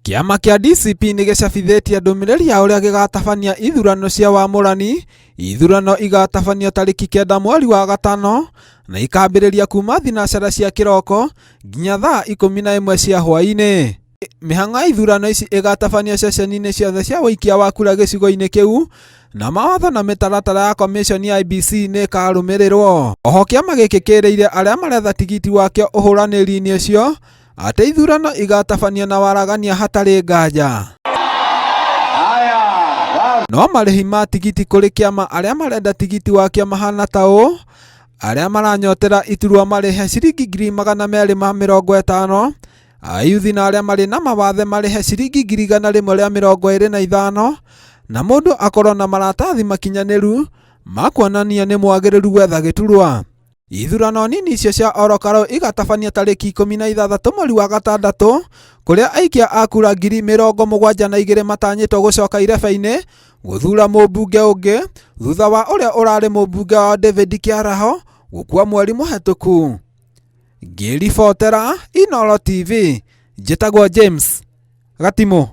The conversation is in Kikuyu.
Kĩama kĩa DCP nĩ gĩcabithĩtie ndũmĩrĩri ya ũrĩa gĩgatabania ithurano cia wamũrani. Ithurano igatabanio tarĩki 9 mweri wa gatano na ikambĩrĩria kuma thinacara cia kĩroko nginya thaa 11 cia hwaĩ-inĩ. Mĩhang'o ya ithurano ici ĩgatabanio ceceni-inĩ ciothe cia ũikia wa kura gĩcigo-inĩ kĩu na mawatho na mĩtaratara ya komiconi ya IEBC nĩ ĩkarũmĩrĩrwo. Oho kĩama gĩkĩ kĩrĩire arĩa maretha tigiti wakĩo ũhũranĩri-inĩ ũcio atĩ ithurano igatabanio na waragania hatarĩ nganja. No marĩhi ma tigiti kũrĩ kĩama arĩa marenda tigiti wakĩo mahana ta ũũ: arĩa maranyotera iturwa marĩhe ciringi 250,000, ayuthi na arĩa marĩ na mawathe marĩhe ciringi 125,000, na mũndũ akorwo na maratathi makinyanĩru ma kuonania nĩ mwagĩrĩru gwetha gĩturwa. Ithurano nini icio cia Ol Kalou igatabanio tarĩki 16 mweri wa gatandatũ, kũrĩa aikia a kura 72,000 matanyĩtwo gũcoka irebe-inĩ gũthuura mũmbunge ũngĩ thutha wa ũrĩa ũrarĩ mũmbunge wao David Kĩaraho gũkua mweri mũhetũku. Ngĩribotera Inooro TV, njĩtagwo James Gatimũ.